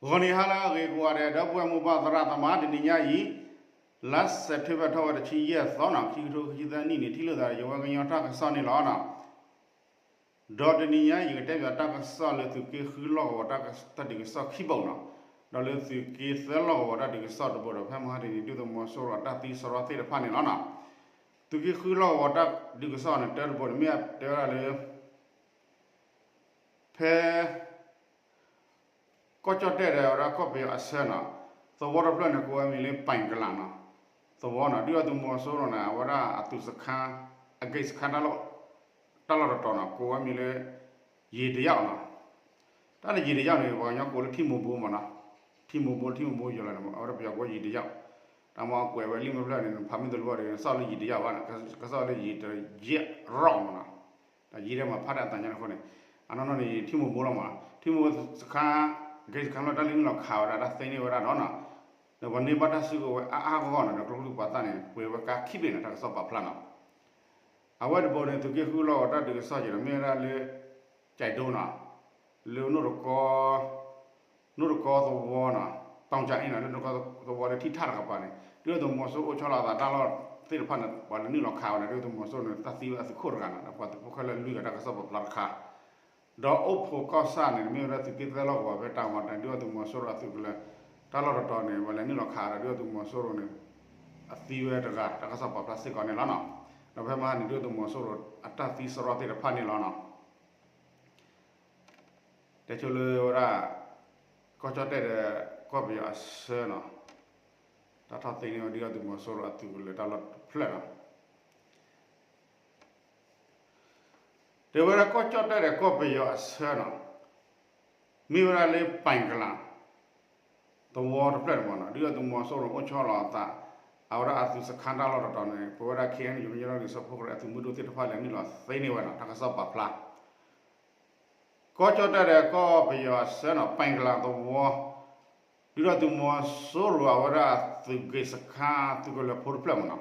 ဂီၤနံၤဟါလၢအဂ့ၤကိးဂၤဒဲး ဒီပုၢ်ဝဲၢ်မိၢ်ပၢ်သရၣ်သမါ တနံၤညါအံၤ လါစဲးပထ့ဘၢၣ်ထီၣ်ဝဲတဆံယဲၢ်သီနီၤ ခံကထိခံဆံသၢနံၣ်န့ၣ် ထံၣ်လိာ်သးဒီးယဝဲကညီတၢ်ကစီၣ်န့ၣ်လီၤနီၤ. ဒီးတနံၤညါအံၤ ယကတဲပၠးတၢ်ကစီၣ်လၢသုးက့ဃုလီၢ်ကဝီၤတၢ်ဒုးကစီၣ်ခံဘိနီၤ, ဒီးလၢသုးက့သၢလီၢ်ကဝီၤတၢ်ဒုးကစီၣ်တဘိဒီး ဖဲမဟါတနံၤ ဒုၣ်ဒါသုးမီၤစိရိၤအတၢ်သံစရီသ့ၣ်တဖၣ်န့ၣ်လီၤနီၤ. သုးက့ဃုလီၢ်ကဝီၤတၢ်ဒုးကစီၣ်န့ၣ် တၢတဘိန့ၣ် မ့ၢ်တဲဝဲဒၣ်လၢ ဖဲ ကီၢ်ကၠီၣ်တဲၣ်ဒီးဝဲဒၣ်ကီၢ်ပယီၤအဆၢနီၤ, သဝီတဖျၢၣ်န့ၣ် ကိးဝဲမံၤလၢ ပၢၢ်ကလးနီၤ, သဝီနီၤ ဒုၣ်ဒါသုးမီၤစိရိၤန့ၣ် အဝဲဒၣ်အသုးစခါ အဂ့ၢ်စခါ တၢ်လီၢ်တတီၤနီၤ ကိးဝဲမံၤလၢ ယံာ်တယၣ်နီၤ. တၢ်န့ၣ်ယံာ်တယၣ်န့ၣ် ပှၤကညီကိးလၢထံမိၢ်ဘိမနီၤ, ထံမိၢ်ဘိ ထံမိၢ်ဘိယီၤလီၤန့ၣ် အဝဲဒၣ်ပယီၤကိးယံာ်တယၣ်, တၢ်မ့ၢ်ကွဲးဝဲလံာ်မ့ၢ်ဖျၢၣ်န့ၣ် ဖးမ့ၢ်တလူၤဘၣ်ဒီး ကစီၣ်လၢယံာ်တယၣ်ဘၣ်, ကစီၣ်လၢယံာ်တယၣ်ရီၣ်မနီၤ, တၢ်ယံာ်ဒဲးမးဖးဒၣ်အသးညါန့ၣ်အဃိန့ၣ်, အနီၢ်နီၢ်န့ၣ် ထံမိၢ်ဘိလီၤမနီၤ, ထံမိၢ်ဘိစခါ ဂ့ၢ်စခါလီၢ်တၢ်လၢနုာ်လီၤခးဝဲဒၣ် တၢ်သ့န့ၢ်ဝဲဒၣ်ဒီးနီၤ, ဒီးပှၤန့ၢ်ဘၣ်တၢ်စုကဝဲၤအါအါဂီၢ်ဂီၢ်နီၤ ဒီးကျိချံပှၤသၣ်န့ၣ် ပှဲၤဝဲကါခံဘ့ၣ်နီၤ တၢ်ကစီၣ်ပာ်ဖျါနီၤ. အဝဲတဘိန့ၣ် သုးက့ဃုလီၢ်ကဝီၤတၢ်ဒုးကစီၣ်က့ၤဒီး မ့ၢ်ဝဲဒၣ်လၢ ကၠဲးဒိနီၤ, လၢ နိၣ်တကီသဝီနီၤ, တီကၠၤအ့နီၤ လၢနိၣ်တကီသဝီလၢထံထၣ်တကပၤန့ၣ် ဒုၣ်ဒါသုးမီၤစိရိၤအိၣ်ဆီလီၤအသးတၢ်လီၢ်သ့ၣ်တဖၣ်န့ၣ် ပှၤလဲၤနုာ်လီၤခးဝဲန့ၣ် ဒုၣ်ဒါသုးမီၤစိရိၤန့ၣ် တၢ်သံဝဲအသုးခိၣ်တဂၤနီၤ ဒီးပှၤသုးဖိခဲလၢာ်လွံၢ်ဂၤ တၢ်ကစီၣ်ပာ်ဖျါတခါ ဒီးအိၣ်ဖှိၣ်ကီၢ်ဆၣ်န့ၣ် မ့ၢ်ဝဲဒၣ်သုးက့သၢလီၢ်ကဝီၤဖဲတၢ်ဝီတၢ် ဒုၣ်ဒါသုးမီၤစိရိၤအသုးကလၢၤ တၢ်လီၢ်တတီၤန့ၣ် ပှၤလဲၤနုာ်လီၤခးဒီး ဒုၣ်ဒါသုးမီၤစိရိၤန့ၣ် အသံဝဲတဂၤ တၢ်ကစီၣ်ပာ်ဖျါစ့ၢ်ကီးန့ၣ်လီၤနီၤ. ဒီးဖဲမဟါန့ၣ် ဒုၣ်ဒါသုးမီၤစိရိၤအတၢ်သံစရီသ့ၣ်တဖၣ်န့ၣ်လီၤနီၤ. တဲဆိလၢဝဲဒၣ် ကီၢ်ကၠီၣ်တဲၣ်ဒီး ကီၢ်ပယီၤအဆၢနီၤ, တၢ်ထီၣ်သ့န့ၢ်ဝဲ ဒုၣ်ဒါသုးမီၤစိရိၤအသုးကလၢၤတၢ်လီၢ်တဖျၢၣ်နီၤ. တဲဝဲဒၣ်ကီၢ်ကၠီၣ်တဲၣ်ဒီးကီၢ်ပယီၤအဆၢနီၤ, မ့ၢ်ဝဲဒၣ်လၢပၢၢ်ကလး သဝီတဖျၢၣ်န့ၣ်မနီၤ ဒုၣ်ဒါသုးမီၤစိရိၤအိၣ်ဆီလီၤအသး အဝဲဒၣ်အသုးစခါတၢ်လီၢ်တတီၤန့ၣ် ပဝဲဒၣ် ခ့ၣ်အဲၣ်ယူၣ် ကညီဒီကလုာ်စၢဖှိၣ်ကရၢ အသုးမုၢ်ဒိၣ်သ့ၣ်တဖၣ်လဲၤနုာ်လီၤသ့န့ၢ်ဝဲနီၤ တၢ်ကစီၣ်ပာ်ဖျါ ကီၢ်ကၠီၣ်တဲၣ်ဒီးကီၢ်ပယီၤအဆၢနီၤ ပၢၢ်ကလးသဝီ ဒုၣ်ဒါသုးမီၤစိရိၤအဝဲဒၣ်အသုးဂ့ၢ်စခါ သုးကလၢၤဖိတဖျၢၣ်မနီၤ,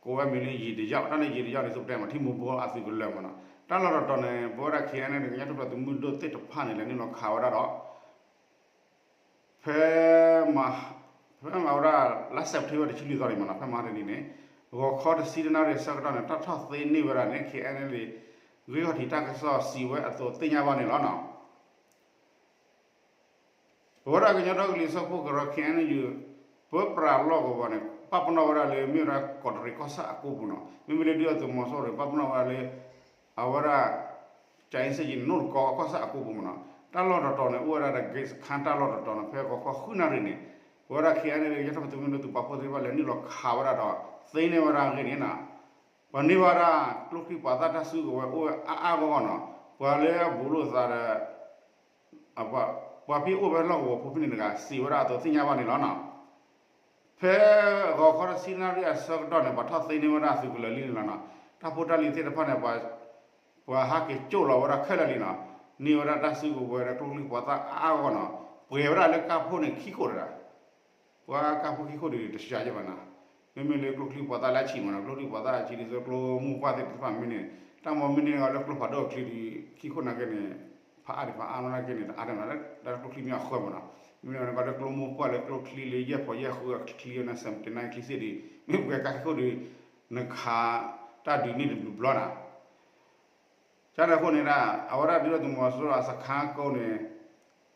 ကိးဝဲမံၤလၢယံာ်တယၣ် တၢ်လၢယံာ်တယၣ်န့ၣ် သုးပတဲမး ထံမိၢ်ဘိအသုးကလၢၤမနီၤ, တၢ်လီၢ်တတီၤန့ၣ် ပဝဲဒၣ် ခ့ၣ်အဲၣ်ယူၣ် ကညီထူၣ်ဖျဲးသုးမုၢ်ဒိၣ်သ့ၣ်တဖၣ်န့ၣ် လဲၤနုာ်လီၤခးဝဲဒၣ်ဒီး ဖဲ ဖဲမၤဝဲဒၣ် လါစဲးပထ့ဘၢၣ်တဆံလွံၢ်သီန့ၣ်မနီၤ ဖဲမဟါတနံၤန့ၣ် ဂီၤခီတဆံတနၣ်ရံၣ်အဆၢကတီၢ်န့ၣ် တၢ်ထီၣ်သ့န့ၢ်ဝဲဒၣ်န့ၣ် ခ့ၣ်အဲၣ်ယူၣ် ဂ့ၢ်ခီၣ်ထံးတၢ်ကစီၣ်စံးဝဲအသိးသ့ၣ်ညါဘၣ်န့ၣ်လီၤနီၤ. ပဝဲဒၣ်ကညီဒီကလုာ်စၢဖှိၣ်ကရၢ ခ့ၣ်အဲၣ်ယူၣ် ပၢပြးလီၢ်ကဝီၤန့ၣ် ပာ်ပနီၣ်ဝဲဒၣ်လၢမ့ၢ်ဝဲဒၣ်ကီးတရံးကီၢ်ဆၣ်အကိပူၤနီၤ, မ့မ့ၢ်လၢဒုၣ်ဒါသုးမီၤစိရိၤန့ၣ် ပာ်ပနီၣ်ဝဲဒၣ်လၢ အဝဲဒၣ် ကၠၤအ့စ့ၣ်ကံ နိၣ်တကီကီၢ်ဆၣ်အကိပူၤမနီၤ, တၢ်လီၢ်တတီၤန့ၣ် အိၣ်ဝဲဒၣ်ဒီးဂ့ၢ်စခါတၢ်လီၢ်တတီၤန့ၣ် ဖဲဂီၤခီဃုနၣ်ရံၣ်န့ၣ် ပဝဲဒၣ် ခ့ၣ်အဲၣ်ယူၣ် ကညီထူၣ်ဖျဲးသုးမုၢ်ဒိၣ်သုးပာ်ဖှိၣ်သ့ၣ်တဖၣ်လဲၤနုာ်လီၤခးဝဲဒၣ်ဒီး သ့န့ၢ်ဝဲဒၣ်အဂ့ၢ်န့ၣ်နီၤ ပှၤန့ၢ်ဘၣ်ဒၣ်ကျိချံပှၤသၣ်တၢ်စုကဝဲၤအိၣ်ဝဲအါအါဂီၢ်ဂီၢ်နီၤ, ပှၤလၢအဘူးလိာ်သးဒီး ပှၤဖဲအိၣ်ဖဲလီၢ်ကဝီၤဖိဖဲန့ၣ်တဂၤ စံးဝဲဒၣ်အသိးသ့ၣ်ညါဘၣ်န့ၣ်လီၤနီၤ. ဖဲဂီၤခီတဆံနၣ်ရံၣ်အဆၢကတီၢ်န့ၣ် ပှၤထီၣ်သ့န့ၢ်ဝဲဒၣ်အသုးကလၢၤလံန့ၣ်လီၤနီၤ, တၢ်ဖိတၢ်လံၤသ့ၣ်တဖၣ်န့ၣ် ပှၤဟးက့ၤကၠိၣ်လီၤဝဲဒၣ်ခဲလၢာ်လံနီၤ, န့ၢ်ဝဲဒၣ်တၢ်စုကဝဲၤဒီးကျိချံပှၤသၣ်အါအါဂီၢ်ဂီၢ်နီၤ, ပှဲၤဝဲဒၣ်လၢကါဖိန့ၣ်ခံခိၣ်တဂၤ ပှၤကါဖိခံခိၣ်ဒုးတစှၤယဲၢ်ဘၣ်နီၤ, မ့မ့ၢ်လၢကျိချံပှၤသၣ်လၢအဆံးမနီၤ ကျိချံပှၤသၣ်အဆံးဒ်သိးကျိမိၢ်ပှၢ်သ့ၣ်တဖၣ်မ့ၢ်န့ၣ် တၢ်မ့ၢ်မ့ၢ်န့ၢ်လၢကျိဖးဒိၣ်အချံဒုး ခံခိၣ်နာ်က့န့ၣ် ဖးအါဒံးဖးအါနီၢ်နာ်က့န့ၣ် တအါဒံးမနီၤ လၢကျိချံမ့ၢ်အဃၢမနီၤ, မ့မ့ၢ်န့ၣ်ကီးလၢကျိမိၢ်ပှၢ်လၢကျိချံလၢယဲၢ်ဖီယဲၢ်ဃုအချံအနၢ်စဲးတနၢ်ချံစ့ၣ်ဒုး မ့ၢ်ပှဲၤကါခံခိၣ်ဒုး နခးတၢ်ဒုးန့ၢ်တဘျီဘျီနီၤ ကန့ၣ်အဃိန့ၣ်ဒၣ် အဝဲဒၣ်ဒုၣ်ဒါသုးမီၤစိရိၤအစခါကိးန့ၣ်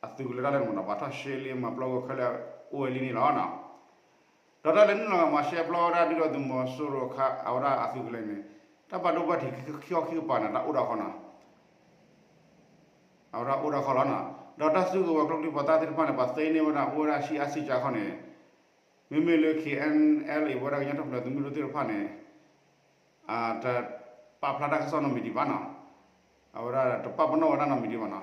အသုးကလၢၤတၢ်လၢမနီၤ ပှၤထီၣ်ရှဲလံမၤပျီဝဲခဲလၢာ်အိၣ်ဝဲလံန့ၣ်လီၤ. ဒီးတၢ်လဲၤနုာ်လီၤမၤရှဲပျီဝဲဒၣ်ဒုၣ်ဒါသုးမီၤစိရိၤခါ အဝဲဒၣ်အသုးကလၢၤန့ၣ် တၢ်ဘၣ်ဒိဘၣ်ထံးခံခီခံကပၤန့ၣ် တၢ်အိၣ်ဒၣ်ခီနီၤ အဝဲဒၣ်အိၣ်ဒၣ်ခီလီၤနီၤ. ဒီးတၢ်စုကဝဲၤကျိချံပှၤသၣ်သ့ၣ်တဖၣ်န့ၣ် ပှၤသ့န့ၢ်ဝဲဒၣ်အိၣ်ဝဲဒၣ်ဆံးအါဆံးကၢခီန့ၣ် မ့မ့ၢ်လၢ ခ့ၣ်အဲၣ်ယူၣ် ပဝဲဒၣ်ကညီထူၣ်ဖျဲးသုးမုၢ်ဒိၣ်သ့ၣ်တဖၣ်န့ၣ် တပာ်ဖျါတၢ်ကစီၣ်နီတမံၤဒံးဘၣ်နီၤ. အဝဲဒၣ်တပာ်ပနီၣ်ဝဲဒၣ်နီတမံၤဒံးဘၣ်နီၤ.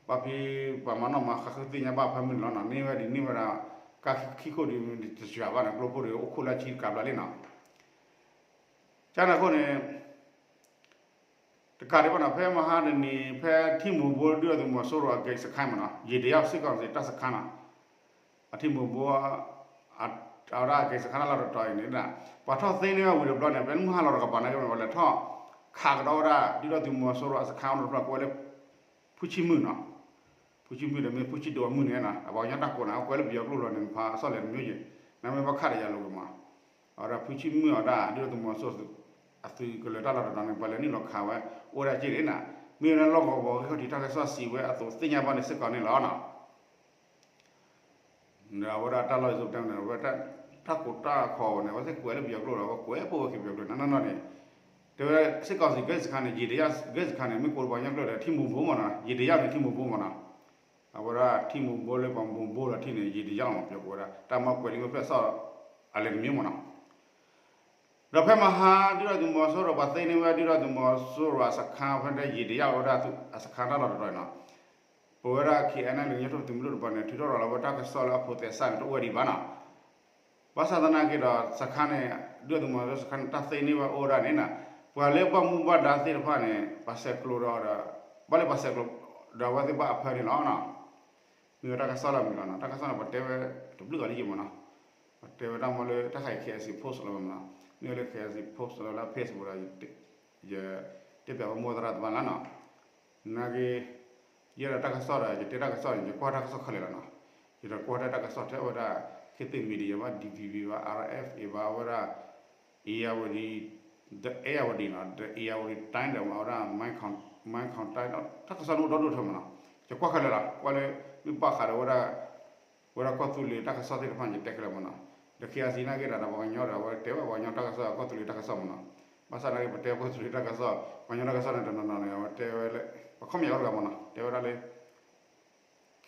ပှၤဖံးပှၤမၤနီၣ်မၤဃးဃုသ့ၣ်ညါဘၣ်ဖဲမုၢ်န့ၣ်လီၤနီၤ. န့ၢ်ဝဲဒ်န့ၢ်ဝဲဒၣ် ကါခံခိၣ်ဒ်တစှၤဘၣ်န့ၣ် ကျိဖိဒ်အိၣ်ခိၣ်လၢဆံတကးဘျီလံနီၤ. ကန့ၣ်အဃိန့ၣ် တကးဒံးဘၣ်နီၤ ဖဲမဟါတနံၤ ဖဲထံမိၢ်ဘိဒုၣ်ဒါသုးမီၤစိရိၤအဂ့ၢ်စခါမနီၤ ယံာ်တယၢ်စ့ၢ်ကီးစ့ၢ်တၢ်စခါနီၤ အထံမိၢ်ဘိ အဝဲဒၣ်အဂ့ၢ်စခါတၢ်လီၢ်တတီၤအံၤန့ၣ် ပှၤထီၣ်သ့န့ၢ်ဝဲဝံၤတဘျီန့ၣ် ဖဲမုၢ်ဟါလီၤတကပၤန့ၣ် ပှၤလဲၤထီၣ်ခးကဒီးဝဲဒၣ် ဒုၣ်ဒါသုးမီၤစိရိၤအစခါအိၣ်တဖျၢၣ်ကိးဝဲလၢ ဖုဆံမုၢ်နီၤ. ဖုဆံမုၣ်ဒီးမ့ၢ်ဖုဆံဒိၣ်အမုၣ်န့ၣ်နီၤ အပှၤကညီတၢ်ကိးန့ၣ် အကွဲးလၢပယီၤကျိာ်လီၤန့ၣ် နဖးအဆီၣ်လဲၣ်တမံၤယဲၢ်, နမ့ၢ်ဘၣ်ခးဒီးယၤလိၤကမး, အဝဲဒၣ်ဖုဆံမုၣ်အီၤဒၣ် ဒုၣ်ဒါသုးမီၤစိရိၤ အသုးကလၢၤတၢ်လီၢ်တတီၤန့ၣ် ပှၤလဲၤနုာ်လီၤခးဝဲ အိၣ်ဝဲဒၣ်က့ၢ်န့ၣ်နီၤ, မ့ၢ်ဝဲဒၣ်လီၢ်ကဝီၤဂ့ၢ်ခီၣ်ထံးတၢ်ကစီၣ်စံးဝဲအသိးသ့ၣ်ညါဘၣ်န့ၣ်စ့ၢ်ကီးန့ၣ်လီၤနီၤ. ဒီးအဝဲဒၣ်တၢ်လီၢ်ယိၤတဲန့ၣ် အဝဲတၢ်ကိးတၢ်ခီအီၤန့ၣ် အဝဲသ့ၣ်ကွဲးလၢပယီၤကျိာ်ဒီး အဝဲကွဲးပိာ်ဝဲက့ၤပယီၤကျိာ်န့ၣ်နီၤနီၤန့ၣ်, တဲဝဲဒၣ် စစ်ကောင်စီ ဂဲစခန်းန့ၣ် ရေတံခွန် ဂဲစခန်းန့ၣ် မ့ၢ်ကိးပှၤကညီကျိာ်ဒီး ထံမူဘိမ့ၢ်နီၤ ရေတံခွန်န့ၣ် ထံမူဘိမ့ၢ်နီၤ, အဝဲဒၣ်ထံမူဘိလၢပှၤမူဘိလီၤထံန့ၣ် ရေတံခွန်မ့ၢ် ပယီၤကိးဝဲဒၣ် တၢ်မၤကွဲးလံဝဲဖျဲၣ်အဆီၣ် အလဲၤတမံၤမ့ၢ်နီၤ. ဒီးဖဲမဟါ ဒုၣ်ဒါသုးမီၤစိရိၤ ပှၤသ့န့ၢ်ဝဲဒုၣ်ဒါသုးမီၤစိရိၤအစခန်း ဖဲဒၣ်ရေတံခွန်ဝဲဒၣ်အစခန်းတၢ်လီၢ်တတီၤနီၤ, ပဝဲဒၣ် KNLA ကညီတၢ်ထူၣ်ဖျဲးသုးမုၢ်ဒိၣ်တပၤန့ၣ် ထုးထီၣ်ရၤလီၤဝဲတၢ်ကစီၣ်လၢအဖိးသဲစးန့ၣ် တအိၣ်ဝဲဒံးဘၣ်နီၤ. ဘၣ်ဆၣ်သနာ်က့ဒီး စခန်းန့ၣ် ဒုၣ်ဒါသုးမီၤစိရိၤစခန်းန့ၣ် တၢ်သ့န့ၢ်ဝဲအိၣ်ဝဲဒၣ်န့ၣ်နီၤ, ပှၤလၢဘၣ်မူဘၣ်ဒါသ့ၣ်တဖၣ်န့ၣ် ပှၤဆဲးကျိးဒီး ဘၣ်လၢပှၤဆဲးကျိး ဒီးအဝဲသ့ၣ်ဘၣ်အဖၢန့ၣ်လီၤနီၤ. မ့ၢ်ဝဲတၢ်ကစီၣ်လၢအမုာ်လီၤနီၤ, တၢ်ကစီၣ်န့ၣ် ပှၤတဲဝဲတဘျုးဂၤလံယံာ်မ့ၢ်နီၤ, ပှၤတဲဝဲတၢ်မ့ၢ်လၢတၢ်ခါအံၤ KIC post လီၤမ့ၢ်နီၤ, မ့ၢ်ဝဲလၢ KIC post လီၤလၢအ page ပူၤဒီး ယတဲပၠးဝဲမိၢ်သရၣ်တဖၣ်လီၤနီၤ. နာ်က့ ယဲဒၣ်တၢ်ကစီၣ်ဒီး ယတဲတၢ်ကစီၣ်န့ၣ် ယကွၢ်တၢ်ကစီၣ်ခဲလၢာ်လီၤနီၤ, ယတကွၢ်တၢ်ကစီၣ်ထဲဝဲဒၣ် ခေတ်သစ် Media ဘၣ် DVB ဘၣ် RFA ဘၣ် အဝဲဒၣ် ဧရာဝတီ ဒီး ဧရာဝတီ နီၤ ဒီး ဧရာဝတီတိုင်း ဒီးအဝဲဒၣ် မဲခီးတိုင်း ဒီး တၢ်ကစီၣ်န့ၣ်အိၣ်ဒီဒူၣ်ထဲမ့ၢ်နီၤ, ယကွၢ်ခဲလၢာ်လီၤ, ကွၢ်လၢ မ့ၢ်ဘၣ်ဃးဒီးဝဲဒၣ် ဝဲဒၣ်ကီၢ်သူလ့ၤတၢ်ကစီၣ်သ့ၣ်တဖၣ်န့ၣ် ယတဲခဲလၢာ်မ့ၢ်နီၤ, ဒီး KIC နာ်က့ဒီး ပှၤကညီဒီး အဝဲတဲဝဲပှၤကညီတၢ်ကစီၣ် ကီၢ်သူလ့ၤတၢ်ကစီၣ်မ့ၢ်နီၤ, ဘၣ်ဆၣ်နာ်က့ ပတဲကီၢ်သူလ့ၤတၢ်ကစီၣ် ပှၤကညီတၢ်ကစီၣ်န့ၣ် တနီၤနီၤန့ၣ် အဝဲတဲဝဲလၢ ပှၤခီပညီအိၣ်တဂၤမ့ၢ်နီၤ တဲဝဲဒၣ်လၢ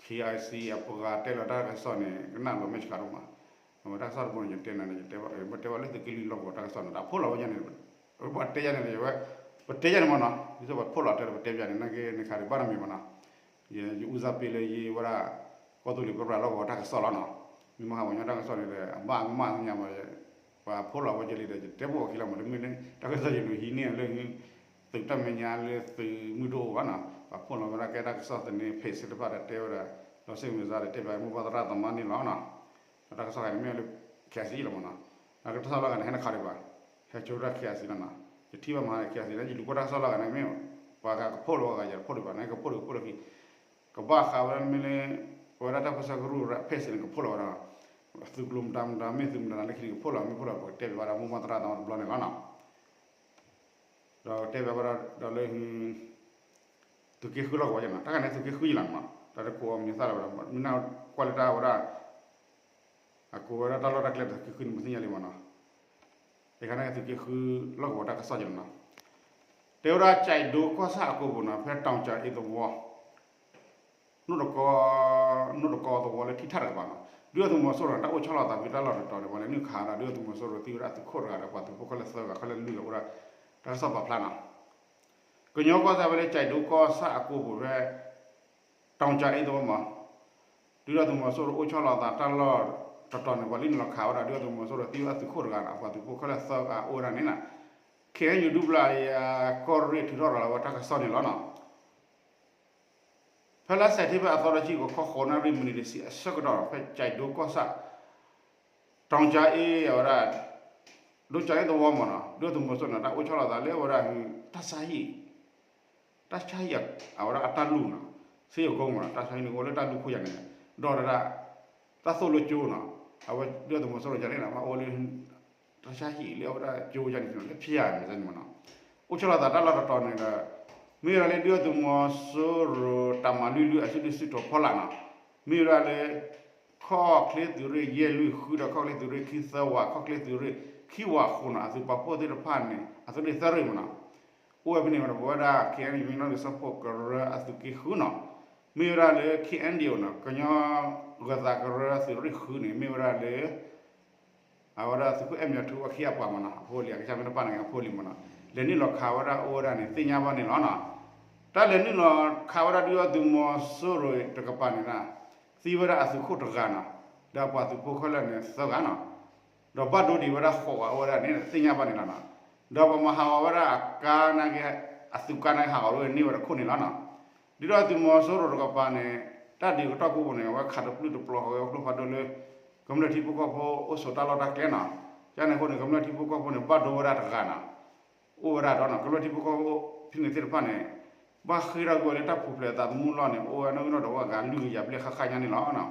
KIC အပှၤတဲလီၤတၢ်ကစီၣ်န့ၣ် ကနၣ်လီၤမဲာ်ဆှးဒိၣ်မး, အဝဲတၢ်ကစီၣ်တဘိန့ၣ် ယတဲနၤန့ၣ် ယတဲဘၣ် ယတဲဘၣ်လၢသုးက့လွံၢ်လီၢ်ကဝီၤတၢ်ကစီၣ်န့ၣ် ဒီးအဖိလီၤဝဲယဲန့ၣ် ပတဲယဲန့ၣ် ပတဲယဲန့ၣ်မ့ၢ်နီၤ ဒ်သိးပှၤဖိလီၤတဲဒီးပတဲပၠးန့ၣ် နာ်က့န့ၣ်ခါဒီးဘၣ်တမံၤမ့ၢ်နီၤ, ယ ယဦးစားပေးလၢယဝဲဒၣ် ကီၢ်သူလ့ၤပရၢလီၢ်ကဝီၤတၢ်ကစီၣ်လီၤနီၤ, မ့ၢ်မဟါပှၤကညီတၢ်ကစီၣ်န့ၣ်ဒီး အဘၣ်အကမၣ်ညါမး ပှၤဖိလီၤဝဲယဲလံဒီး ယတဲပိာ်အခံလီၤမး တမ့ၢ်လၢ တၢ်ကစီၣ်ယလူၤဟံးန့ၢ်လၢ သုးတၢ်မဲာ်ညါလၢသုးမုၢ်ဒိၣ်အိၣ်ဘၣ်နီၤ, ပှၤဖိလီၤဝဲဒၣ်ကဲတၢ်ကစီၣ်သန့ ဖ့းစ့ၣ်တဖၣ်ဒီးတဲဝဲဒၣ် ဒီးစ့ၣ်မုၢ်စါဒီးတဲပၠးမိၢ်ပၢ်သရၣ်သမါန့ၣ်လီၤနီၤ, ဒီးတၢ်ကစီၣ်ဂၤန့ၣ်မ့ၢ်လၢ KIC လီၤမ့ၢ်နီၤ, ဒီးတၢ်ကစီၣ်လီၤဂာ်န့ၣ် ဟဲနခးဒံးဘၣ်, ဟဲဆိဒၣ် KIC လီၤနီၤ, ယထံၣ်ဘၣ်မဟါ KIC လီၤ ယလူၤကွၢ်တၢ်ကစီၣ်လီၤဂာ်န့ၣ်မ့ၢ် ပှၤဂၤကဖိလီၤဝဲဂၤ ယတဖိဒံးဘၣ် နကဖိဒံးကဖိလီၤခံ ကဘၣ်ဃးဝဲဒၣ်မ့ၢ်လၢ ပဝဲဒၣ်တၢ်ပၢဆှၢကရူၢ် ဖ့းစ့ၣ်န့ၣ် ကဖိလီၤဝဲဒၣ်, သုးကျိၤမတၤမတၤ မ့ၢ်သုးမတၤလၢခံန့ၣ် ကဖိလီၤ မ့ၢ်ဖိလီၤ ပကတဲပၠးဝဲဒၣ်မိၢ်ပၢ်သရၣ်သမါတဘျီန့ၣ်လီၤနီၤ, ဒီးတဲပၠးဝဲဒၣ်ဒီးလၢ သုးက့ဃုလီၢ်ကဝီၤယဲနီၤ, တၢ်ခါန့ၣ်သုးက့ဃုယဲလီၤနီၤ, တၢ်တကိးအီၤမံၤသၣ်လၢၤဝဲဒၣ် မ့ၢ်နကွၢ်လၢတၢ်ဝဲဒၣ် အကိးဝဲဒၣ်တၢ်လီၢ်တၢ်ကျဲဒီးသုးက့ဃုန့ၣ် ပသ့ၣ်ညါလံမ့ၢ်နီၤ, တခါန့ၣ်သုးက့ဃုလီၢ်ကဝီၤတၢ်ကစီၣ်ယဲနီၤ, တဲဝဲဒၣ် ကၠဲးဒိကီၢ်ဆၣ်အကိာ်ပူၤနီၤ ဖဲ တောင်ကြာအင်းသဝေါ နိၣ်တကီ နိၣ်တကီသဝီလၢထံထၣ်တကပၤနီၤ, ဒုၣ်ဒါသုးမီၤစိရိၤန့ၣ် တၢ်အိၣ်ဆီလီၤသးဖဲတၢ်လီၢ်တတီၤန့ၣ် ပှၤလဲၤနုာ်ခးဒီး ဒုၣ်ဒါသုးမီၤစိရိၤသံဝဲဒၣ်အသုးခိၣ်တဂၤဒီးပှၤသုးဖိခဲလၢာ်သၢဂၤ ခဲလၢာ်လွံၢ်ဂၤအိၣ်ဒၣ်တၢ်ကစီၣ်ပာ်ဖျါနီၤ, ကညီကီၢ်စဲၣ်ဖဲလၢ ကၠဲးဒိကီၢ်ဆၣ်အကိာ်ပူၤဖဲ တောင်ကြာအင်းသဝေါမး ဒုၣ်ဒါသုးမီၤစိရိၤအိၣ်ဆီလီၤသးတၢ်လီၢ်တတီၤန့ၣ် ပှၤလဲၤနုာ်လီၤခးဝဲဒၣ် ဒုၣ်ဒါသုးမီၤစိရိၤသံဝဲအသုးခိၣ်တဂၤနီၤ ပှၤသုးဖိခဲလၢာ်သၢဂၤအိၣ်ဝဲဒၣ်န့ၣ်နီၤ, ခ့ၣ်အဲၣ်ယူၣ်ဒူပျၢ်ယၤ ကီၢ်ရ့ၣ်ထုးထီၣ်ရၤလီၤဝဲတၢ်ကစီၣ်န့ၣ်လီၤနီၤ. ဖဲလါစဲးပထ့ဘၢၣ်အသီတဆံ ဂီၤခီဃိးနၣ်ရံၣ်မံးနံးတဆံအဆၢကတီၢ် ဖဲကၠဲးဒိကီၢ်ဆၣ် တောင်ကြာအင်း အဝဲဒၣ် ဒိကၠဲးအင်းသဝီမးနီၤ ဒုၣ်ဒါသုးမီၤစိရိၤန့ၣ် တၢ်အိၣ်ဆီလီၤသးလၢအဝဲဒၣ် တၢ်ဆါဟံၣ် တၢ်ဆါဟံၣ် အဝဲဒၣ်အတၢ်လူၢ်နီၤ ဆေးရုံကုန်းမးနီၤ တၢ်ဆါဟံၣ်န့ၣ် အိၣ်လၢတၢ်လူၢ်ခိၣ်ယၤန့ၣ် ဒီးတၢ် တၢ်သိၣ်လိကၠိနီၤ အဝဲဒုၣ်ဒါသုးမီၤစိရိၤယၤန့ၣ်နီၤ ဘၣ်အိၣ်လၢ တၢ်ဆါဟံၣ်လၢအဝဲဒၣ်ကၠိယၤန့ၣ် လၢဖၠါန့ၣ်မးနီၤ အိၣ်ဆီလီၤသးတၢ်လီၢ်တတီၤန့ၣ်ဒီး မ့ၢ်ဝဲဒၣ်လၢဒုၣ်ဒါသုးမီၤစိရိၤ တၢ်မၤလွံၢ်လွံၢ်အစုဒုၣ်စုတီၤဖီလာ်နီၤ မ့ၢ်ဝဲဒၣ်လၢ ခီၣ်ချ့သုးရ့ၣ်ယဲၢ်လွံၢ်ဃုဒီး ခီၣ်ချ့သုးရ့ၣ်ခံသၢဝး ခီၣ်ချ့သုးရ့ၣ်ခံဝးဃိးနီၤ အသုးပာ်ဖှိၣ်သ့ၣ်တဖၣ်န့ၣ် အသုးရ့ၣ်သၢရ့ၣ်မးနီၤ အိၣ်ဝဲဖဲန့ၣ်ဒီး ပဝဲဒၣ် ခ့ၣ်အဲၣ်ယူၣ် ကညီဒီကစၢ်ဖိကရၢအသုးက့ဃုနီၤ မ့ၢ်ဝဲဒၣ်လၢ ခ့ၣ်အဲၣ်ယူၣ် နီၤ ကညီဂၢၤသးကရၢအသုးရ့ၣ်ဃုန့ၣ် မ့ၢ်ဝဲဒၣ်လၢ အဝဲဒၣ်သုးခိၣ်အဲၣ်မၠးထူအခံအပှၤမးနီၤ အဖိအလံၤ အကစၢ်မ့ၢ်တပၢ်န့ၣ် အဖိအလံၤမးနီၤ လဲၤနုာ်လီၤခးဝဲဒၣ်အိၣ်ဝဲဒၣ်န့ၣ် သ့ၣ်ညါဘၣ်န့ၣ်လီၤနီၤ တၢ်လဲၤနုာ်လီၤခးဝဲဒၣ်ဒုၣ်ဒါသုးမီၤစိရိၤတကပၤန့ၣ် သံဝဲဒၣ်အသုးခိၣ်တဂၤနီၤ ဒီးပှၤသုးဖိခဲလၢာ်န့ၣ်သၢဂၤနီၤ ဒီးဘၣ်ဒိဒံးဝဲဒၣ်ဃိးဂၤအိၣ်ဝဲဒၣ်န့ၣ် သ့ၣ်ညါဘၣ်န့ၣ်လီၤနီၤ ဒီးပမၤဟးဂီၤဝဲဒၣ်အကါနာ်က့ အသုးကါနာ်က့ဟးဂီၤဝဲန့ၢ်ဝဲတခိၣ်န့ၣ်လီၤနီၤ ဒုၣ်ဒါသုးမီၤစိရိၤတကပၤန့ၣ် တၢ်ဒုးကတီၢ်ကိးပူၤန့ၣ် အဝဲခးတပျုၢ်တပျီၤဃီဝဲကျိဖးဒိၣ်လၢ ကမျၢၢ်ထံဖိကီၢ်ဖိအိၣ်ဆိးတၢ်လီၢ်တၢ်ကျဲနီၤ ကန့ၣ်အဃိန့ၣ် ကမျၢၢ်ထံဖိကီၢ်ဖိန့ၣ် ဘၣ်ဒိဝဲဒၣ်တဂၤနီၤ အိၣ်ဝဲဒၣ်ဒီးနီၤ ကမျၢၢ်ထံဖိကီၢ်ဖိဖဲန့ၣ်သ့ၣ်တဖၣ်န့ၣ် ဘၣ်ဃ့ထီၣ်ကွံာ်ဝဲလၢတၢ်ပူၤဖျဲးအသးသမူလီၢ်န့ၣ် အိၣ်ဝဲနီၣ်ဂံၢ်နီၣ်ဒွးဝဲအဂၤလွံၢ်ကယၤဘျဲၣ်ဃၣ်ဃၣ်ညါန့ၣ်လီၤ.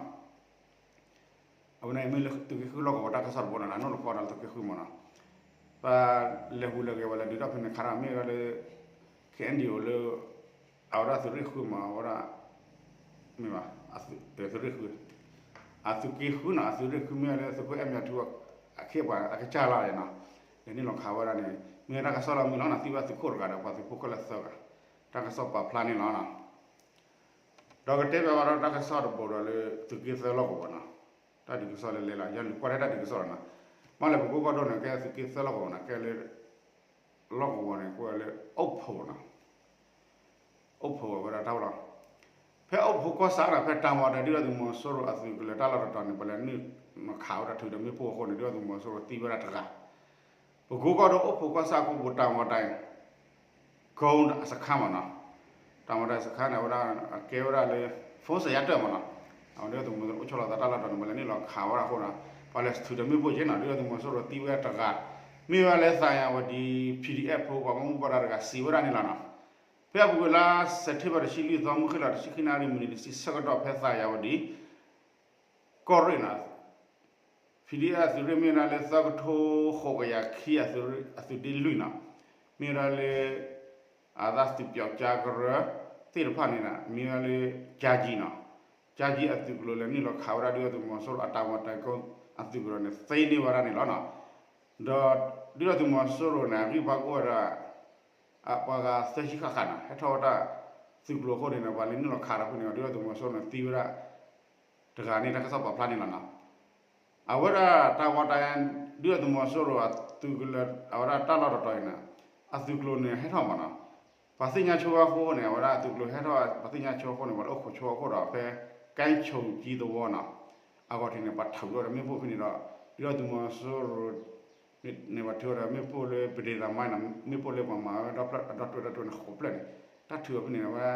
အဝဲန့ၣ်မ့ၢ်လၢသုးက့ဃုလီၢ်ကဝီၤတၢ်ကစီၣ်တဘိန့ၣ် နီၢ်တကီဒီးသုးက့ဃုမ့ၢ်နီၤ, ပလဲၤဟူးလဲၤဂဲၤဝဲလဲၤဒုးထီၣ်ဖဲန့ၣ်ခါထီၣ်မ့ၢ်ဝဲဒၣ်လၢ ခ့ၣ်အဲၣ်ဒံၣ်အိၣ်လၢ အဝဲဒၣ်သုးရ့ၣ်ဃုမ့ၢ် အဝဲဒၣ် မ့ၢ်ဘၣ် သုးရ့ၣ်ဃု အသုးက့ဃုနီၤ အသုးရ့ၣ်ဃုမ့ၢ်ဝဲလၢသုးခိၣ်အဲၣ်မၠးထူ အခ့အပှၤအကစၢ်လီၤနီၤ, လဲၤနုာ်လီၤခးဝဲဒၣ်န့ၣ် မ့ၢ်ဝဲတၢ်ကစီၣ်လီၤမုၢ်လီၤနီၤ, သံဝဲသုးခိၣ်တဂၤဒီးပှၤသုးဖိခဲလၢာ်သၢဂၤ, တၢ်ကစီၣ်ပာ်ဖျါန့ၣ်လီၤနီၤ. ဒီးကတဲဘၣ်ဝဲဒီးတၢ်ကစီၣ်တဘိဒီးလၢသုးက့သၢလီၢ်ကဝီၤနီၤ, တၢ်ဒုးကစီၣ်လဲၤလဲၤလီၤ ယလူၤကွၢ်ထဲတၢ်ဒုးကစီၣ်လီၤနီၤ, မ့ၢ်လၢပကိကီၢ်ဒိၣ်န့ၣ် ကဲသုးက့သၢလီၢ်ကဝီၤနီၤ ကဲလၢ လီၢ်ကဝီၤန့ၣ် ကွဲးလၢ အိၣ်ဖှိၣ်နီၤ, အိၣ်ဖှိၣ်ဝဲဒၣ်တၢ်ဝဲလီၤ. ဖဲအိၣ်ဖှိၣ်ကီၢ်ဆၣ်နီၤ ဖဲတၢ်ဝီတၢ် ဒုၣ်ဒါသုးမီၤစိရိၤအသုးကလၢၤတၢ်လီၢ်တတီၤန့ၣ် ပလဲၤနုာ်လီၤခးဝဲဒၣ်ထုးဒီးမ့ၣ်ပိၢ်အဃိန့ၣ် ဒုၣ်ဒါသုးမီၤစိရိၤသံဝဲဒၣ်တဂၤ, ပကိကီၢ်ဒိၣ်အိၣ်ဖှိၣ်ကီၢ်ဆၣ်ကိးပူၤတၢ်ဝီတၢ် ကိးစခါမ့ၢ်နီၤ, တၢ်ဝီတၢ်စခါန့ၣ် အဝဲဒၣ်အကဲဝဲဒၣ်လၢ ဖိစၢၤယါတၢၢ်မ့ၢ်နီၤ, အဝဲဒၣ်သုးမီၤစိရိၤအိၣ်ဆီလီၤသးတၢ်လီၢ်တတီၤန့ၣ် ပလဲၤနုာ်လီၤခးဝဲဒၣ်အဃိဒီး ပှၤလဲၤထုးဒီးမ့ၣ်ပိၢ်က့နီၤ ဒုၣ်ဒါသုးမီၤစိရိၤသံဝဲဒၣ်တဂၤ, မ့ၢ်ဝဲလၢသးယၤဝဲဒၣ် PDF ဖိပှၤဘၣ်မူဘၣ်ဒါတဂၤစံးဝဲဒၣ်န့ၣ်လီၤနီၤ. ဖဲအပူၤကွံာ်လါစဲးပထ့ဘၢၣ်တဆံလွံၢ်သီ မုၢ်ဃ့ၢ်လီၤတဆံခံနၣ်ရံၣ် မံးနံးတဆံဆၢကတီၢ် ဖဲသးယၤဝဲဒၣ် ကီၢ်ရ့ၣ်နီၤ, PDF အသုးရ့ၣ်မ့ၢ်ဝဲဒၣ်လၢသၢကထိဃိးကယၤခံ အသုးဒ့လွံၢ်နီၤ, မ့ၢ်ဝဲဒၣ်လၢ အသးသုးပၠီကၠါကရၢသ့ၣ်တဖၣ်န့ၣ် မ့ၢ်ဝဲဒၣ်လၢ ကၠါကၠံနီၤ, ကၠါကၠံအသုးကျိၤလဲၤနုာ်လီၤခးဝဲဒၣ်ဒုၣ်ဒါသုးမီၤစိရိၤအတၢ်ဝီတၢ်ကိးအသုးကျိၤန့ၣ် သ့န့ၢ်ဝဲဒၣ်န့ၣ်လီၤနီၤ. ဒီးဒုၣ်ဒါသုးမီၤစိရိၤန့ၣ် အဂံၢ်ဘါကအိၣ်ဝဲဒၣ် အပှၤဂၤသၢဆံဃၣ်ဃၣ်နီၤ ဟဲထီၣ်ဝဲဒၣ်သုးကျိၤအဃိန့ၣ် ပှၤလဲၤနုာ်လီၤခးဒီးဖဲန့ၣ် ဒုၣ်ဒါသုးမီၤစိရိၤန့ၣ် သံဝဲဒၣ် တဂၤန့ၣ် တၢ်ကစီၣ်ပာ်ဖျါန့ၣ်လီၤနီၤ. အဝဲဒၣ်တၢ်ဝီတၢ် ဒုၣ်ဒါသုးမီၤစိရိၤအသုးကလၢၤ အဝဲဒၣ်တၢ်လီၢ်တတီၤအံၤန့ၣ် အသုးကျိၤန့ၣ်ဟဲထီၣ်မ့ၢ်နီၤ, ပှၤသ့ၣ်ညါဆိအဃိန့ၣ် အဝဲဒၣ်အသုးကျိၤဟဲထီၣ် ပှၤသ့ၣ်ညါဆိအဃိန့ၣ် ပှၤလၢအိၣ်ခိးဆိအဃိဒီး ဖဲ ကၠဲဆိကၠံသဝီနီၤ အဂီၢ်ထံးန့ၣ် ပှၤထုးဝဲဒီးမ့ၣ်ပိၢ်ဖဲန့ၣ်ဒီး ဒုၣ်ဒါသုးမီၤစိရိၤ န့ၣ် ပှၤထုးဝဲဒီးမ့ၣ်ပိၢ်လၢပဒ့သးမါနီၤ မ့ၣ်ပိၢ်လၢပှၤမၤဝဲဒီဖျၢၣ်အဒီပုၢ်ဝဲၢ်ဒီတၢ်တိၢ်န့ၣ် ဃိးဖျၢၣ်န့ၣ် တၢ်ထုးဝဲဖဲန့ၣ်ဝဲ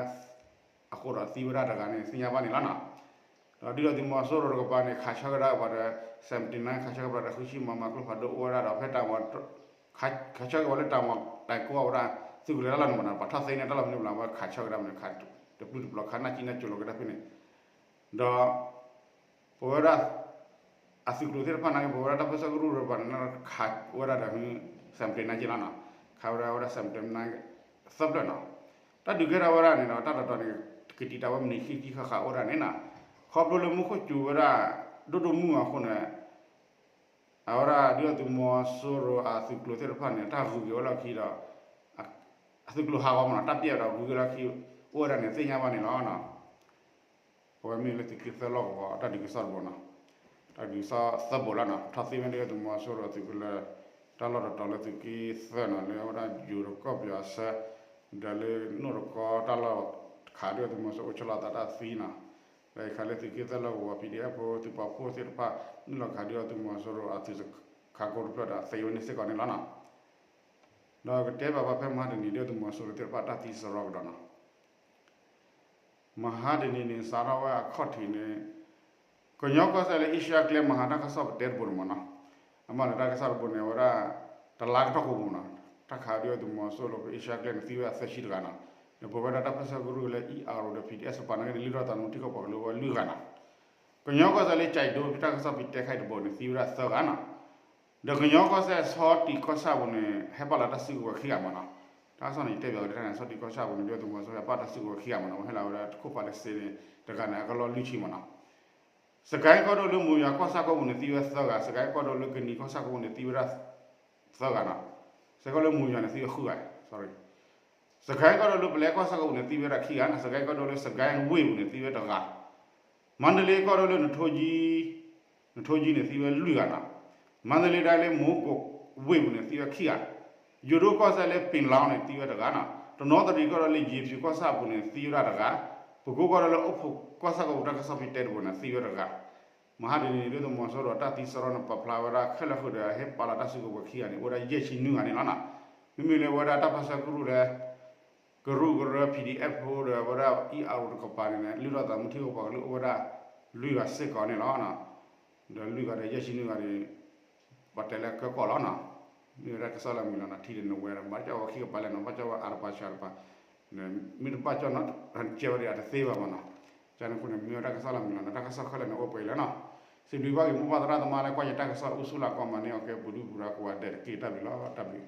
အဃိဒီးသံဝဲဒၣ်တဂၤန့ၣ် သ့ၣ်ညါဘၣ်န့ၣ်လီၤနီၤ. ဒီးဒုၣ်ဒါသုးမီၤစိရိၤတကပၤန့ၣ် ခးဆၢကဒါပှၤဒီး seventy nine ခးဆၢကဒါပှၤဒီး ဃုဆံ မမ ကျိဖးဒိၣ်အိၣ်ဝဲဒၣ်ဒီး ဖဲတၢ်ဝီ ခးဆၢက့ၤဝဲလၢတၢ်ဝီတၢ်ကိးဝဲဒၣ် သုးကလၢၤတၢ်လီၢ်န့ၣ်မ့ၢ်နီၤ ပှၤထီၣ်သ့န့ၢ်တၢ်လီၢ်ဖဲန့ၣ်ဘျီ ဝဲခးဆၢကဒါမ့ၢ်န့ၣ် ခးတပျုာ်တပျီၤ ခးနၢ်ကံနၢ်ကၠိၤလီၤကဒါဖဲန့ၣ် ဒီး ပဝဲဒၣ် အသုးကျိၤသ့ၣ်တဖၣ်နာ်က့ ပဝဲဒၣ်တၢ်ပၢဆှၢကရူၢ်တကပၤန့ၣ် ခးဝဲဒၣ်ဒီး seventy nine က့လီၤနီၤ ခးဝဲဒၣ်ဝဲဒၣ် seventy nine သၢဖျၢၣ်နီၤ တၢ်ဒုးကဲထီၣ်ဝဲဒၣ်န့ၣ်ဒီး တၢ်တတီၤန့ၣ် ကတံာ်တာ်ဝဲမံးနံးခံဆံဃၣ်ဃၣ်အိၣ်ဒၣ်န့ၣ်နီၤ ခီဖျိလၢမူခိၣ်စူၤဝဲဒၣ် ဒိၣ်ဒိၣ်မုၢ်မုၢ်အဃိန့ၣ် အဝဲဒၣ်ဒုၣ်ဒါသုးမီၤစိရိၤအသုးကျိၤသ့ၣ်တဖၣ်န့ၣ် တၢ်ဂုၤက့ၤဝဲလီၢ်ခံဒီး အသုးကျိၤဟးဂီၤမ့ၢ်နီၤ တၢ်ပျဲဒီးဂုၤက့ၤလီၢ်ခံ အိၣ်ဝဲဒၣ်န့ၣ် သ့ၣ်ညါဘၣ်န့ၣ်လီၤနီၤ အဝဲမ့ၢ်လၢသုးက့သၢလီၢ်ကဝီၤ တၢ်ဒုးကစီၣ်တဘိနီၤ တၢ်ဒုးကစီၣ်သၢဘိလီၤနီၤ ထီၣ်သ့ၣ်မ့ၢ်ဒုၣ်ဒါသုးမီၤစိရိၤအသုးကလၢၤ တၢ်လီၢ်တတီၤလၢသုးက့သၢနီၤ လၢအဝဲဒၣ်ယိၤတကီၢ်ပယီၤအဆၢ ဒီးလၢနိၣ်တကီတၢ်လီၢ်ခးဒုၣ်ဒါသုးမီၤစိရိၤအိၣ်ဆီလီၤသးတၢ်သံနီၤ ဒီးယခါလၢသုးက့သၢလီၢ်ကဝီၤ PDF ဖိသုးပာ်ဖှိၣ်သ့ၣ်တဖၣ် နုာ်လီၤခးဒုၣ်ဒါသုးမီၤစိရိၤအသုးစခါကိးတဖျၢၣ်ဒီး သံဝဲန့ၣ်စ့ၢ်ကီးန့ၣ်လီၤနီၤ ဒီးကတဲဘၣ်ဘၣ်ဖဲမဟါတနံၤ ဒုၣ်ဒါသုးမီၤစိရိၤသ့ၣ်တဖၣ်တၢ်သံစရီကဒီးနီၤ မဟါတနံၤန့ၣ် စးထီၣ်ဝဲအခီၣ်ထံးန့ၣ် ကညီကီၢ်စဲၣ်လၢအ့ရှါကျဲမဟါတၢ်ကစီၣ်ပတဲတဘိန့ၣ်မ့ၢ်နီၤ အမ့ၢ်လၢတၢ်ကစီၣ်တဘိန့ၣ် အဝဲဒၣ် တလါကတီၢ်ကိးပူၤနီၤ တၢ်ခးဒုၣ်ဒါသုးမီၤစိရိၤလၢအ့ရှါကျဲန့ၣ် သံဝဲဒၣ်သၢဆံတဂၤနီၤ ဒီးပဝဲဒၣ်တၢ်ပၢဆှၢကရူၢ်လၢ ERO ဒီး PDF စပၤနာ်က့န့ၣ် လုၢ်ထီၣ်သးသမူထံကီၢ်ပှၤကလုာ်အိၣ်ဝဲလွံၢ်ဂၤနီၤ ကညီကီၢ်စဲၣ်လၢကၠဲးဒိ တၢ်ကစီၣ်ပတဲခါအံၤတဘိန့ၣ် သံဝဲဒၣ်သၢဂၤနီၤ ဒီးကညီကီၢ်စဲၣ်ဆီတံၢ်ကီၢ်ဆၣ်ပူၤန့ၣ် ဟဲပာ်လီၤတၢ်စုကဝဲၤခံဂၤမ့ၢ်နီၤ တၢ်ကစီၣ်န့ၣ် ယတဲဘၣ်ဝဲဒၣ်န့ၣ် ဆီတံၢ်ကီၢ်ဆၣ်ပူၤန့ၣ် ဒုၣ်ဒါသုးမီၤစိရိၤဟဲပာ်တၢ်စုကဝဲၤခံဂၤမ့ၢ်နီၤ ဟဲလီၤဝဲဒၣ်တခိၣ်ဖးလၢစ့န့ၣ် တဂၤန့ၣ် အကလီၢ်လွံၢ်ဆံမ့ၢ်နီၤ စကဲကီၢ်ဒိၣ်လၢမုၢ်ယွၤကီၢ်ဆၣ်ကီၢ်ပူၤန့ၣ် သံဝဲသၢဂၤ စကဲကီၢ်ဒိၣ်လၢကနံၤကီၢ်ဆၣ်ကီၢ်ပူၤန့ၣ် သံဝဲဒၣ် သၢဂၤနီၤ စကဲကီၢ်လၢမုၢ်ယွၤန့ၣ် သံဝဲဃုဂၤ sorry စကဲကီၢ်ဒိၣ်လၢပလဲကီၢ်ဆၣ်ကီၢ်ပူၤန့ၣ် သံဝဲဒၣ်ခံဂၤနီၤ စကဲကီၢ်ဒိၣ်လၢစကဲဝ့ၢ်ပူၤန့ၣ် သံဝဲတဂၤ မန္တလေးကီၢ်ဒိၣ်လၢ နထိကၠံ နထိကၠံန့ၣ် သံဝဲလွံၢ်ဂၤနီၤ မန္တလေးတိုင်းလၢ မိုးကုတ်ဝ့ၢ်ပူၤန့ၣ် သံဝဲခံဂၤ ယိၤဒိၣ်ကီၢ်စဲၣ်လၢ ပင်လောင်းန့ၣ် သံဝဲတဂၤနီၤ တနီသရံၣ်ကီၢ်ဒိၣ်လၢ ရေဖြူကီၢ်ဆၣ်ပူၤန့ၣ် သံဝဲဒၣ်တဂၤ ပကိကီၢ်ဒိၣ်လၢ အိၣ်ဖှိၣ်ကီၢ်ဆၣ်ကီၢ်ပူၤ တၢ်ကစီၣ်ပတဲတဘိန့ၣ် သံဝဲတဂၤ မဟါတနံၤန့ၣ် ဒုၣ်ဒါသုးမီၤစိရိၤတၢ်သံစရီန့ၣ် ပာ်ဖျါဝဲဒၣ်ခဲလၢာ်ဃုာ်ဒီး ဟဲပာ်လီၤတၢ်စုကဝဲၤခံဂၤန့ၣ် အိၣ်ဝဲဒၣ်ယဲၢ်ဆံနွံဂၤန့ၣ်လီၤနီၤ မ့မ့ၢ်လၢဝဲဒၣ်တၢ်ပၢဆှၢကရူၢ်ဒီး ကရူၢ်ကရၢ PDF ဖိဒီး အဝဲဒၣ် ERO တကပၤန့ၣ် လုၢ်ထီၣ်သးသမူထံကီၢ်ပှၤကလုာ်အိၣ်ဝဲဒၣ် လွံၢ်ဂၤစ့ၢ်ကီးန့ၣ်လီၤ. ဒီးလွံၢ်ဂၤဒီးယဲၢ်ဆံနွံဂၤန့ၣ် ပှၤတဲလၢကၢကီၢ်လီၤနီၤ. မ့ၢ်ဝဲဒၣ်ကစီၣ်လၢအမုာ်လီၤနီၤ ထံတနဝဲဒီး ဘၣ်ကၠီဝဲခံကပၤလဲၣ်နီၤ ဘၣ်ကၠီဝဲအါတပၤဆှၢတပၤ မ့ၢ်တဘၣ်ကၠီၣ်နီၤ ကဲဝဲဒၣ်အတသ့ဘၣ်မနီၤ. ကန့ၣ်အဃိန့ၣ် မ့ၢ်ဝဲတၢ်ကစီၣ်လၢမုၢ်လီၤနီၤ တၢ်ကစီၣ်ခဲလၢာ်န့ၣ်အိၣ်ပှဲၤလၢနီၤ. စံးဘျုးဘၣ်က့ၤမိၢ်ပၢ်သရၣ်သမါလၢကွၢ်ယတၢ်ကစီၣ်အိၣ်ဆူၣ်လၢအကီၢ်မၤန့ၢ်အီၤကဲ ပူၤဒုပူၤဒါကိးဂၤဒဲးတက့ၢ် တၢ်ဘျုးလီၤ တၢ်ဘျုး